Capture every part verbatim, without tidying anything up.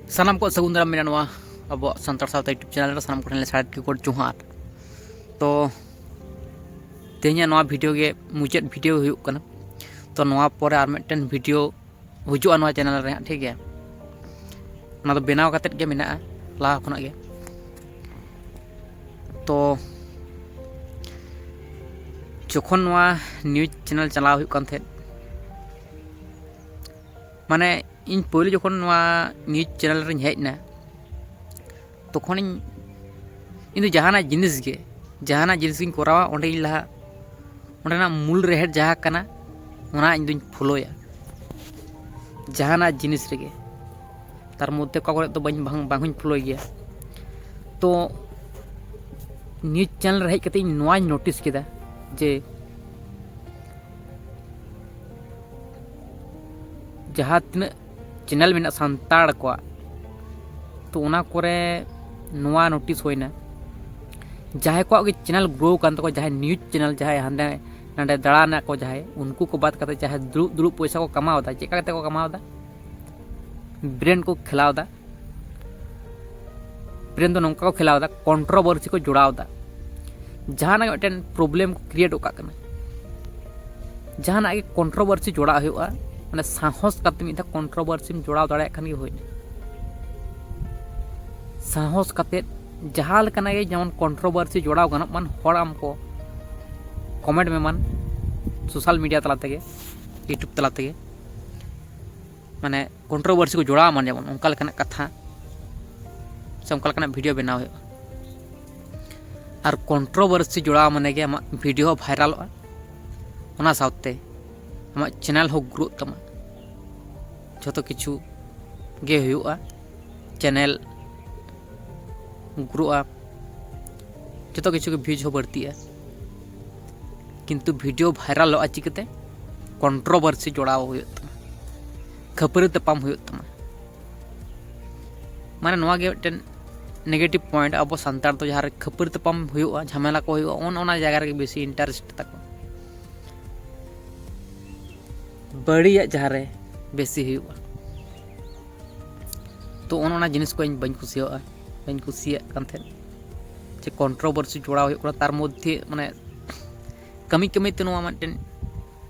ᱥᱟᱱᱟᱢ ᱠᱚ ᱥᱟᱹᱜᱩᱱ ᱫᱟᱨᱟᱢ ᱢᱮᱱᱟᱜᱼᱟ ᱱᱚᱣᱟ ᱟᱵᱚᱣᱟᱜ ᱥᱟᱱᱛᱟᱲ ᱥᱟᱶᱛᱟ YouTube ᱪᱮᱱᱮᱞ ᱨᱮ᱾ ᱥᱟᱱᱟᱢ ᱠᱚᱴᱷᱮᱱ ᱞᱮ ᱥᱟᱨᱦᱟᱣ ᱜᱮ ᱜᱚᱰ ᱡᱚᱦᱟᱨ᱾ ᱛᱚ ᱛᱮᱦᱮᱧᱟᱜ ᱱᱚᱣᱟ ᱵᱷᱤᱰᱤᱭᱳ ᱜᱮ ᱢᱩᱪᱟᱹᱫ ᱵᱷᱤᱰᱤᱭᱳ ᱦᱩᱭᱩᱜ ᱠᱟᱱᱟ᱾ ᱛᱚ ᱱᱚᱣᱟ ᱯᱚᱨᱮ ᱟᱨ ᱢᱤᱫᱴᱮᱱ ᱵᱷᱤᱰᱤᱭᱳ ᱦᱤᱡᱩᱜᱼᱟ ᱱᱚᱣᱟ ᱪᱮᱱᱮᱞ ᱨᱮ ᱦᱟᱸᱜ, ᱴᱷᱤᱠ ᱜᱮᱭᱟ? ᱚᱱᱟ ᱫᱚ ᱵᱮᱱᱟᱣ ᱠᱟᱛᱮᱫ ᱜᱮ ᱢᱮᱱᱟᱜᱼᱟ ᱞᱟᱦᱟ ᱠᱷᱚᱱᱟᱜ ᱜᱮ᱾ ᱛᱚ ᱡᱚᱠᱷᱚᱱ ᱱᱚᱣᱟ ᱱᱤᱭᱩᱡᱽ ᱪᱮᱱᱮᱞ ᱪᱟᱞᱟᱣ ᱦᱩᱭᱩᱜ ᱠᱟᱱ ᱛᱟᱦᱮᱸᱫ, ᱢᱟᱱᱮ ᱤᱧ ᱯᱳᱭᱞᱳ ᱡᱚᱠᱷᱚᱱ ᱱᱚᱣᱟ ᱱᱤᱭᱩᱡᱽ ᱪᱮᱱᱮᱞ ᱨᱤᱧ ᱦᱮᱡ ᱮᱱᱟ, ᱛᱚᱠᱷᱚᱱᱤᱧ, ᱤᱧ ᱫᱚ ᱡᱟᱦᱟᱱᱟᱜ ᱡᱤᱱᱤᱥ ᱜᱮ, ᱡᱟᱦᱟᱱᱟᱜ ᱡᱤᱱᱤᱥ ᱜᱤᱧ ᱠᱚᱨᱟᱣᱟ, ᱚᱸᱰᱮ ᱤᱧ ᱞᱟᱦᱟ, ᱚᱸᱰᱮᱱᱟᱜ ᱢᱩᱞ ᱨᱮᱦᱮᱫ ᱡᱟᱦᱟᱸ ᱠᱟᱱᱟ, ᱚᱱᱟ ᱤᱧ ᱫᱩᱧ ᱯᱷᱳᱞᱳᱭᱟ ᱡᱟᱦᱟᱱᱟᱜ ᱡᱤᱱᱤᱥ ᱨᱮᱜᱮ᱾ ᱛᱟᱨ ᱢᱚᱫᱽᱫᱷᱮ ᱚᱠᱟ ᱠᱚᱨᱮ ᱫᱚ ᱵᱟᱹᱧ, ᱵᱟᱝ, ᱵᱟᱝ ᱦᱚᱸᱧ ᱯᱷᱳᱞᱳᱭ ᱜᱮᱭᱟ᱾ ᱛᱚ ᱱᱤᱭᱩᱡᱽ ᱪᱮᱱᱮᱞ ᱨᱮ ᱦᱮᱡ ᱠᱟᱛᱮ ᱤᱧ ᱱᱚᱣᱟᱧ ᱱᱳᱴᱤᱥ ᱠᱮᱫᱟ ᱡᱮ ᱡᱟᱦᱟᱸ ᱛᱤᱱᱟᱹᱜ ᱪᱮᱱᱮᱞ ᱢᱮᱱᱟᱜᱼᱟ ᱥᱟᱱᱛᱟᱲ ᱠᱚᱣᱟᱜ, ᱛᱚ ᱚᱱᱟ ᱠᱚᱨᱮ ᱱᱚᱣᱟ ᱱᱳᱴᱤᱥ ᱦᱩᱭᱱᱟ, ᱡᱟᱦᱟᱸᱭ ᱠᱚᱣᱟᱜ ᱜᱮ ᱪᱮᱱᱮᱞ ᱜᱨᱳ ᱠᱟᱱ ᱛᱟᱠᱚᱣᱟ, ᱡᱟᱦᱟᱸᱭ ᱱᱤᱭᱩᱡᱽ ᱪᱮᱱᱮᱞ, ᱡᱟᱦᱟᱸᱭ ᱦᱟᱸᱰᱮ ᱱᱟᱰᱮ ᱫᱟᱬᱟᱱᱟ ᱠᱚ, ᱡᱟᱦᱟᱸᱭ, ᱩᱱᱠᱩ ᱠᱚ ᱵᱟᱫ ᱠᱟᱛᱮ ᱡᱟᱦᱟᱸᱭ ᱫᱩᱲᱩᱵ ᱫᱩᱲᱩᱵ ᱯᱚᱭᱥᱟ ᱠᱚ ᱠᱟᱢᱟᱣ ᱮᱫᱟ, ᱪᱮᱫ ᱞᱮᱠᱟ ᱠᱟᱛᱮ ᱠᱚ ᱠᱟᱢᱟᱣ ᱮᱫᱟ? ᱵᱨᱮᱱ ᱠᱚ ᱠᱷᱮᱞᱟᱣ ᱮᱫᱟ᱾ ᱵᱨᱮᱱ ᱫᱚ ᱱᱚᱝᱠᱟ ᱠᱚ ᱠᱷᱮᱞᱟᱣ ᱮᱫᱟ, ᱠᱚᱱᱴᱨᱳᱵᱷᱟᱨᱥᱤ ᱠᱚ ᱡᱚᱲᱟᱣ ᱮᱫᱟ᱾ ᱡᱟᱦᱟᱱᱟᱜ ᱜᱮ ᱢᱤᱫᱴᱮᱱ ᱯᱨᱚᱵᱞᱮᱢ ᱠᱚ ᱠᱨᱤᱭᱮᱴ ᱜᱚᱫ ᱠᱟᱜ ᱠᱟᱱᱟ᱾ ᱡᱟᱦᱟᱱᱟᱜ ᱜᱮ ᱠᱚᱱᱴᱨᱳᱵᱷᱟᱨᱥᱤ ᱡᱚᱲᱟᱣ ᱦᱩᱭᱩᱜᱼᱟ, ᱢᱟᱱᱮ ᱥᱟᱦᱚᱥ ᱠᱟᱛᱮ ᱢᱤᱫ ᱫᱷᱟᱣ ᱠᱚᱱᱴᱨᱳᱵᱷᱟᱨᱥᱤᱢ ᱡᱚᱲᱟᱣ ᱫᱟᱲᱮᱭᱟᱜ ᱠᱷᱟᱱ ᱜᱮ ᱦᱩᱭᱱᱟ᱾ ᱥᱟᱦᱚᱥ ᱠᱟᱛᱮ ᱡᱟᱦᱟᱸ ᱞᱮᱠᱟᱱᱟᱜ ᱜᱮ ᱡᱮᱢᱚᱱ ᱠᱚᱱᱴᱨᱳᱵᱷᱟᱨᱥᱤ ᱡᱚᱲᱟᱣ ᱜᱟᱱᱚᱜ ᱢᱟᱱ, ᱦᱚᱲ ᱟᱢ ᱠᱚ ᱠᱚᱢᱮᱱᱴ ᱢᱮ ᱢᱟᱱ ᱥᱳᱥᱟᱞ ᱢᱤᱰᱤᱭᱟ ᱛᱟᱞᱟ ᱛᱮᱜᱮ, YouTube ᱛᱟᱞᱟ ᱛᱮᱜᱮ, ᱢᱟᱱᱮ ᱠᱚᱱᱴᱨᱳᱵᱷᱟᱨᱥᱤ ᱠᱚ ᱡᱚᱲᱟᱣ ᱢᱟᱱ ᱡᱮᱢᱚᱱ ᱚᱱᱠᱟ ᱞᱮᱠᱟᱱᱟᱜ ᱠᱟᱛᱷᱟ ᱥᱮ ᱚᱱᱠᱟ ᱞᱮᱠᱟᱱᱟᱜ ᱵᱷᱤᱰᱤᱭᱳ ᱵᱮᱱᱟᱣ ᱦᱩᱭᱩᱜᱼᱟ᱾ ᱟᱨ ᱠᱚᱱᱴᱨᱳᱵᱷᱟᱨᱥᱤ ᱡᱚᱲᱟᱣ ᱢᱟᱱᱮ ᱜᱮ ᱟᱢᱟᱜ ᱵᱷᱤᱰᱤᱭᱳ ᱦᱚᱸ ᱵᱷᱟᱭᱨᱟᱞᱚᱜᱼᱟ, ᱚᱱᱟ ᱥᱟᱶᱛᱮ ᱟᱢᱟᱜ ᱪᱮᱱᱮᱞ ᱦᱚᱸ ᱜᱨᱳᱜ ᱛᱟᱢᱟ, ᱡᱷᱚᱛᱚ ᱠᱤᱪᱷᱩ ᱜᱮ ᱦᱩᱭᱩᱜᱼᱟ᱾ ᱪᱮᱱᱮᱞ ᱜᱨᱳᱜᱼᱟ, ᱡᱚᱛᱚ ᱠᱤᱪᱷᱩ ᱜᱮ ᱵᱷᱤᱭᱩᱡᱽ ᱦᱚᱸ ᱵᱟᱹᱲᱛᱤᱜᱼᱟ᱾ ᱠᱤᱱᱛᱩ ᱵᱷᱤᱰᱤᱭᱳ ᱵᱷᱟᱭᱨᱟᱞᱚᱜᱼᱟ ᱪᱤᱠᱟᱹᱛᱮ? ᱠᱚᱱᱴᱨᱳᱵᱷᱟᱨᱥᱤ ᱡᱚᱲᱟᱣ ᱦᱩᱭᱩᱜ ᱛᱟᱢᱟ, ᱠᱷᱟᱹᱯᱟᱹᱨᱤ ᱛᱟᱯᱟᱢ ᱦᱩᱭᱩᱜ ᱛᱟᱢᱟ᱾ ᱢᱟᱱᱮ ᱱᱚᱣᱟ ᱜᱮ ᱢᱤᱫᱴᱮᱱ ᱱᱮᱜᱮᱴᱤᱵᱷ ᱯᱚᱭᱮᱱᱴ᱾ ᱟᱵᱚ ᱥᱟᱱᱛᱟᱲ ᱫᱚ ᱡᱟᱦᱟᱸ ᱨᱮ ᱠᱷᱟᱹᱯᱟᱹᱨᱤ ᱛᱟᱯᱟᱢ ᱦᱩᱭᱩᱜᱼᱟ, ᱡᱷᱟᱢᱮᱞᱟ ᱠᱚ ᱦᱩᱭᱩᱜᱼᱟ, ᱚᱱ ᱚᱱᱟ ᱡᱟᱭᱜᱟ ᱨᱮᱜᱮ ᱵᱮᱥᱤ ᱤᱱᱴᱟᱨᱮᱥᱴ ᱛᱟᱠᱚ᱾ ᱵᱟᱹᱲᱤᱡᱟᱜ ᱡᱟᱦᱟᱸ ᱨᱮ ᱵᱮᱥᱤ ᱦᱩᱭᱩᱜᱼᱟ᱾ ᱛᱚ ᱚᱱ ᱚᱱᱟ ᱡᱤᱱᱤᱥ ᱠᱚ ᱤᱧ ᱵᱟᱹᱧ ᱠᱩᱥᱤᱭᱟᱜᱼᱟ, ᱵᱟᱹᱧ ᱠᱩᱥᱤᱭᱟᱜ ᱠᱟᱱ ᱛᱟᱦᱮᱸᱫ ᱡᱮ ᱠᱚᱱᱴᱨᱳᱵᱷᱟᱨᱥᱤ ᱡᱚᱲᱟᱣ ᱦᱩᱭᱩᱜ ᱠᱟᱱᱟ᱾ ᱛᱟᱨ ᱢᱚᱫᱽᱫᱷᱮ ᱢᱟᱱᱮ ᱠᱟᱹᱢᱤ ᱠᱟᱹᱢᱤ ᱛᱮ ᱱᱚᱣᱟ ᱢᱤᱫᱴᱮᱱ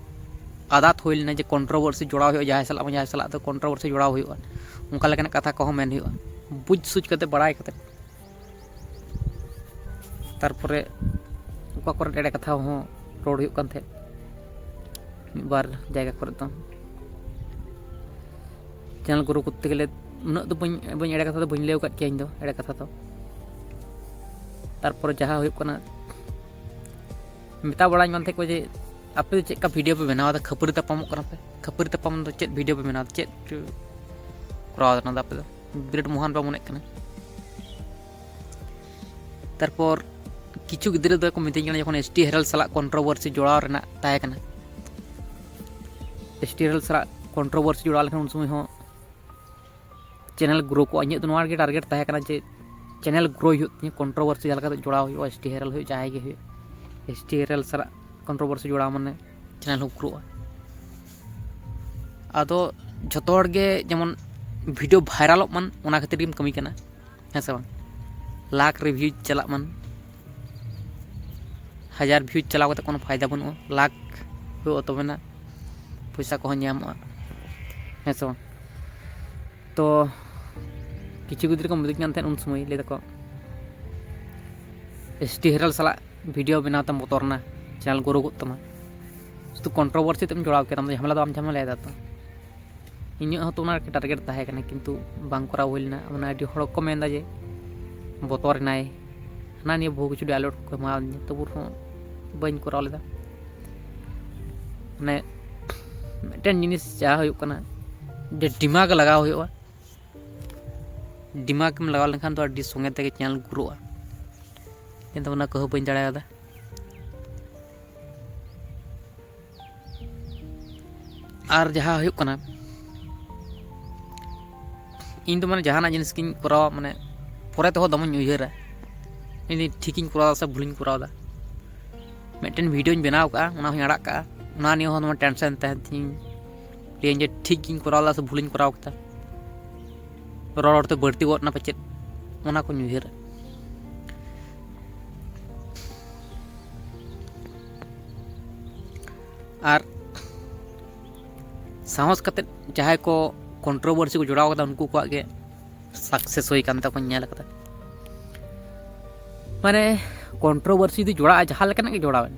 ᱟᱫᱟᱛ ᱦᱩᱭ ᱞᱮᱱᱟ ᱡᱮ ᱠᱚᱱᱴᱨᱳᱵᱷᱟᱨᱥᱤ ᱡᱚᱲᱟᱣ ᱦᱩᱭᱩᱜᱼᱟ, ᱡᱟᱦᱟᱸᱭ ᱥᱟᱞᱟᱜ ᱵᱟᱝ ᱡᱟᱦᱟᱸᱭ ᱥᱟᱞᱟᱜ ᱫᱚ ᱠᱚᱱᱴᱨᱳᱵᱷᱟᱨᱥᱤ ᱡᱚᱲᱟᱣ ᱦᱩᱭᱩᱜᱼᱟ, ᱚᱱᱠᱟ ᱞᱮᱠᱟᱱᱟᱜ ᱠᱟᱛᱷᱟ ᱠᱚᱦᱚᱸ ᱢᱮᱱ ᱦᱩᱭᱩᱜᱼᱟ, ᱵᱩᱡᱽ ᱥᱩᱡᱽ ᱠᱟᱛᱮ, ᱵᱟᱲᱟᱭ ᱠᱟᱛᱮ᱾ ᱛᱟᱨᱯᱚᱨᱮ ᱚᱠᱟ ᱠᱚᱨᱮ ᱮᱲᱮ ᱠᱟᱛᱷᱟ ᱦᱚᱸ ᱨᱚᱲ ᱦᱩᱭᱩᱜ ᱠᱟᱱ ᱛᱟᱦᱮᱸᱫ ᱢᱤᱫ ᱵᱟᱨ ᱡᱟᱭᱜᱟ ᱠᱚᱨᱮ ᱫᱚ᱾ ᱪᱮᱱᱮᱞ ᱜᱨᱳ ᱠᱚᱨᱛᱮ ᱜᱮᱞᱮ ᱩᱱᱟᱹᱜ ᱫᱚ ᱵᱟᱹᱧ ᱵᱟᱹᱧ ᱮᱲᱮ ᱠᱟᱛᱷᱟ ᱫᱚ ᱵᱟᱹᱧ ᱞᱟᱹᱭ ᱟᱠᱟᱫ ᱠᱮᱭᱟ ᱤᱧ ᱫᱚ, ᱮᱲᱮ ᱠᱟᱛᱷᱟ ᱫᱚ᱾ ᱛᱟᱨᱯᱚᱨᱮ ᱡᱟᱦᱟᱸ ᱦᱩᱭᱩᱜ ᱠᱟᱱᱟ, ᱢᱮᱛᱟ ᱵᱟᱲᱟᱧ ᱠᱟᱱ ᱛᱟᱦᱮᱸᱫ ᱠᱚ ᱡᱮ, "ᱟᱯᱮ ᱫᱚ ᱪᱮᱫ ᱞᱮᱠᱟ ᱵᱷᱤᱰᱤᱭᱳ ᱯᱮ ᱵᱮᱱᱟᱣ ᱮᱫᱟ, ᱠᱷᱟᱹᱯᱟᱹᱨᱤ ᱛᱟᱯᱟᱢᱚᱜ ᱠᱟᱱᱟ ᱯᱮ, ᱠᱷᱟᱹᱯᱟᱹᱨᱤ ᱛᱟᱯᱟᱢ ᱫᱚ ᱪᱮᱫ ᱵᱷᱤᱰᱤᱭᱳ ᱯᱮ ᱵᱮᱱᱟᱣ ᱮᱫᱟ, ᱪᱮᱫ ᱯᱮ ᱠᱚᱨᱟᱣ ᱮᱫᱟ ᱚᱱᱟ ᱫᱚ ᱟᱯᱮ ᱫᱚ? ᱵᱤᱨᱟᱴ ᱢᱚᱦᱟᱱ ᱯᱮ ᱢᱚᱱᱮᱜ ᱠᱟᱱᱟ?" ᱛᱟᱨᱯᱚᱨ ᱠᱤᱪᱷᱩ ᱜᱤᱫᱽᱨᱟᱹ ᱫᱚᱠᱚ ᱢᱤᱛᱟᱹᱧ ᱠᱟᱱᱟ, ᱡᱚᱠᱷᱚᱱ ᱮᱥ ᱴᱤ ᱦᱮᱨᱟᱞ ᱥᱟᱞᱟᱜ ᱠᱚᱱᱴᱨᱳᱵᱷᱟᱨᱥᱤ ᱡᱚᱲᱟᱣ ᱨᱮᱱᱟᱜ ᱛᱟᱦᱮᱸ ᱠᱟᱱᱟ, ᱮᱥ ᱴᱤ ᱦᱮᱨᱟᱞ ᱥᱟᱞᱟᱜ ᱠᱚᱱᱴᱨᱳᱵᱷᱟᱨᱥᱤ ᱡᱚᱲᱟᱣ ᱞᱮᱠᱷᱟᱱ ᱩᱱ ᱥᱚᱢᱚᱭ ᱦᱚᱸ ᱪᱮᱱᱮᱞ ᱜᱨᱳ ᱠᱚᱜᱼᱟ᱾ ᱤᱧᱟᱹᱜ ᱫᱚ ᱱᱚᱣᱟ ᱜᱮ ᱴᱟᱨᱜᱮᱴ ᱛᱟᱦᱮᱸ ᱠᱟᱱᱟ ᱡᱮ ᱪᱮᱱᱮᱞ ᱜᱨᱳᱭ ᱦᱩᱭᱩᱜ ᱛᱤᱧᱟᱹ, ᱠᱚᱱᱴᱨᱳᱵᱷᱟᱨᱥᱤ ᱡᱟᱦᱟᱸ ᱞᱮᱠᱟᱛᱮ ᱡᱚᱲᱟᱣ ᱦᱩᱭᱩᱜᱼᱟ, ᱮᱥ ᱴᱤ ᱦᱮᱨᱟᱞ ᱦᱩᱭᱩᱜ, ᱡᱟᱦᱟᱸᱭ ᱜᱮ ᱦᱩᱭᱩᱜ, ᱮᱥ ᱴᱤ ᱦᱮᱨᱟᱞ ᱥᱟᱞᱟᱜ ᱠᱚᱱᱴᱨᱳᱵᱷᱟᱨᱥᱤ ᱡᱚᱲᱟᱣ ᱢᱟᱱᱮ ᱪᱮᱱᱮᱞ ᱦᱚᱸ ᱜᱨᱳᱜᱼᱟ᱾ ᱟᱫᱚ ᱡᱷᱚᱛᱚ ᱦᱚᱲ ᱜᱮ ᱡᱮᱢᱚᱱ ᱵᱷᱤᱰᱤᱭᱳ ᱵᱷᱟᱭᱨᱟᱞᱚᱜ ᱢᱟᱱ, ᱚᱱᱟ ᱠᱷᱟᱹᱛᱤᱨ ᱜᱮᱢ ᱠᱟᱹᱢᱤ ᱠᱟᱱᱟ, ᱦᱮᱸ ᱥᱮ ᱵᱟᱝ? ᱞᱟᱠᱷ ᱨᱮ ᱵᱷᱤᱭᱩᱡᱽ ᱪᱟᱞᱟᱜ ᱢᱟᱱ, ᱦᱟᱡᱟᱨ ᱵᱷᱤᱭᱩᱡᱽ ᱪᱟᱞᱟᱣ ᱠᱟᱛᱮ ᱠᱳᱱᱳ ᱯᱷᱟᱭᱫᱟ ᱵᱟᱹᱱᱩᱜᱼᱟ, ᱞᱟᱠᱷ ᱦᱩᱭᱩᱜᱼᱟ ᱛᱚᱵᱮᱱᱟ ᱯᱚᱭᱥᱟ ᱠᱚᱦᱚᱸ ᱧᱟᱢᱚᱜᱼᱟ, ᱦᱮᱸ ᱥᱮ ᱵᱟᱝ? ᱛᱚ ᱠᱤᱪᱷᱩ ᱜᱤᱫᱽᱨᱟᱹ ᱠᱚ ᱢᱤᱛᱟᱹᱧ ᱠᱟᱱ ᱛᱟᱦᱮᱸᱫ ᱩᱱ ᱥᱚᱢᱚᱭ, ᱞᱟᱹᱭ ᱫᱟᱠᱚ, "ᱮᱥ ᱴᱤ ᱦᱮᱨᱟᱞ ᱥᱟᱞᱟᱜ ᱵᱷᱤᱰᱤᱭᱳ ᱵᱮᱱᱟᱣ ᱛᱮᱢ ᱵᱚᱛᱚᱨ ᱮᱱᱟ, ᱪᱮᱱᱮᱞ ᱜᱨᱳ ᱠᱚᱜ ᱛᱟᱢᱟ, ᱥᱩᱫᱷᱩ ᱠᱚᱱᱴᱨᱳᱵᱷᱟᱨᱥᱤ ᱛᱮᱢ ᱡᱚᱲᱟᱣ ᱠᱮᱫᱟ, ᱟᱢ ᱫᱚ ᱡᱷᱟᱢᱮᱞᱟ ᱫᱚ ᱵᱟᱢ ᱡᱷᱟᱢᱮᱞᱟᱭᱮᱫᱟ ᱛᱚ?" ᱤᱧᱟᱹᱜ ᱦᱚᱸᱛᱚ ᱚᱱᱟ ᱴᱟᱨᱜᱮᱴ ᱛᱟᱦᱮᱸ ᱠᱟᱱᱟ, ᱠᱤᱱᱛᱩ ᱵᱟᱝ ᱠᱚᱨᱟᱣ ᱦᱩᱭ ᱞᱮᱱᱟ᱾ ᱢᱟᱱᱮ ᱟᱹᱰᱤ ᱦᱚᱲ ᱠᱚ ᱢᱮᱱᱫᱟ ᱡᱮ ᱵᱚᱛᱚᱨ ᱮᱱᱟᱭ, ᱦᱟᱱᱟ ᱱᱤᱭᱟᱹ ᱵᱚᱦᱩ ᱠᱤᱪᱷᱩ ᱰᱟᱭᱞᱚᱜ ᱠᱚ ᱮᱢᱟᱣᱟᱫᱤᱧᱟ, ᱛᱚᱵᱩ ᱨᱮᱦᱚᱸ ᱵᱟᱹᱧ ᱠᱚᱨᱟᱣ ᱞᱮᱫᱟ᱾ ᱢᱟᱱᱮ ᱢᱤᱫᱴᱮᱱ ᱡᱤᱱᱤᱥ ᱡᱟ ᱦᱩᱭᱩᱜ ᱠᱟᱱᱟ ᱡᱮ ᱫᱤᱢᱟᱜᱽ ᱞᱟᱜᱟᱣ ᱦᱩᱭᱩᱜᱼᱟ, ᱫᱤᱢᱟᱜᱽ ᱮᱢ ᱞᱟᱜᱟᱣ ᱞᱮᱱᱠᱷᱟᱱ ᱫᱚ ᱟᱹᱰᱤ ᱥᱚᱸᱜᱮ ᱛᱮᱜᱮ ᱪᱮᱱᱮᱞ ᱜᱨᱳᱜᱼᱟ, ᱠᱤᱱᱛᱩ ᱚᱱᱟ ᱠᱚᱦᱚᱸ ᱵᱟᱹᱧ ᱫᱟᱲᱮᱭᱟᱫᱟ᱾ ᱟᱨ ᱡᱟᱦᱟᱸ ᱦᱩᱭᱩᱜ ᱠᱟᱱᱟ, ᱤᱧ ᱫᱚ ᱢᱟᱱᱮ ᱡᱟᱦᱟᱱᱟᱜ ᱡᱤᱱᱤᱥ ᱜᱤᱧ ᱠᱚᱨᱟᱣᱟ, ᱢᱟᱱᱮ ᱯᱚᱨᱮ ᱛᱮᱦᱚᱸ ᱫᱚᱢᱮᱧ ᱩᱭᱦᱟᱹᱨᱟ, ᱤᱧ ᱫᱚ ᱴᱷᱤᱠᱤᱧ ᱠᱚᱨᱟᱣ ᱫᱟ ᱥᱮ ᱵᱷᱩᱞᱤᱧ ᱠᱚᱨᱟᱣ ᱫᱟ᱾ ᱢᱤᱫᱴᱮᱱ ᱵᱷᱤᱰᱤᱭᱳᱧ ᱵᱮᱱᱟᱣ ᱠᱟᱜᱼᱟ, ᱚᱱᱟ ᱦᱚᱸᱧ ᱟᱲᱟᱜ ᱠᱟᱜᱼᱟ, ᱚᱱᱟ ᱱᱤᱭᱮ ᱦᱚᱸ ᱫᱚᱢᱮ ᱴᱮᱱᱥᱮᱱ ᱛᱟᱦᱮᱱ ᱛᱤᱧ, ᱞᱟᱹᱭᱟᱹᱧ ᱡᱮ ᱴᱷᱤᱠ ᱜᱤᱧ ᱠᱚᱨᱟᱣ ᱞᱮᱫᱟ ᱥᱮ ᱵᱷᱩᱞᱤᱧ ᱠᱚᱨᱟᱣ ᱠᱮᱫᱟ᱾ ᱨᱚᱲ ᱨᱚᱲᱛᱮ ᱵᱟᱹᱲᱛᱤ ᱜᱚᱫ ᱱᱟ ᱯᱟᱪᱮᱫ, ᱚᱱᱟ ᱠᱚᱧ ᱩᱭᱦᱟᱹᱨᱟ᱾ ᱟᱨ ᱥᱟᱦᱚᱥ ᱠᱟᱛᱮᱫ ᱡᱟᱦᱟᱸᱭ ᱠᱚ ᱠᱚᱱᱴᱨᱳᱵᱷᱟᱨᱥᱤ ᱠᱚ ᱡᱚᱲᱟᱣ ᱠᱟᱫᱟ, ᱩᱱᱠᱩ ᱠᱚᱣᱟᱜ ᱜᱮ ᱥᱟᱠᱥᱮᱥ ᱦᱩᱭ ᱠᱟᱱ ᱛᱟᱠᱚᱧ ᱧᱮᱞ ᱠᱟᱫᱟ᱾ ᱢᱟᱱᱮ ᱠᱚᱱᱴᱨᱳᱵᱷᱟᱨᱥᱤ ᱡᱩᱫᱤ ᱡᱚᱲᱟᱜᱼᱟ, ᱡᱟᱦᱟᱸ ᱞᱮᱠᱟᱱᱟᱜ ᱜᱮ ᱡᱚᱲᱟᱣᱮᱱ,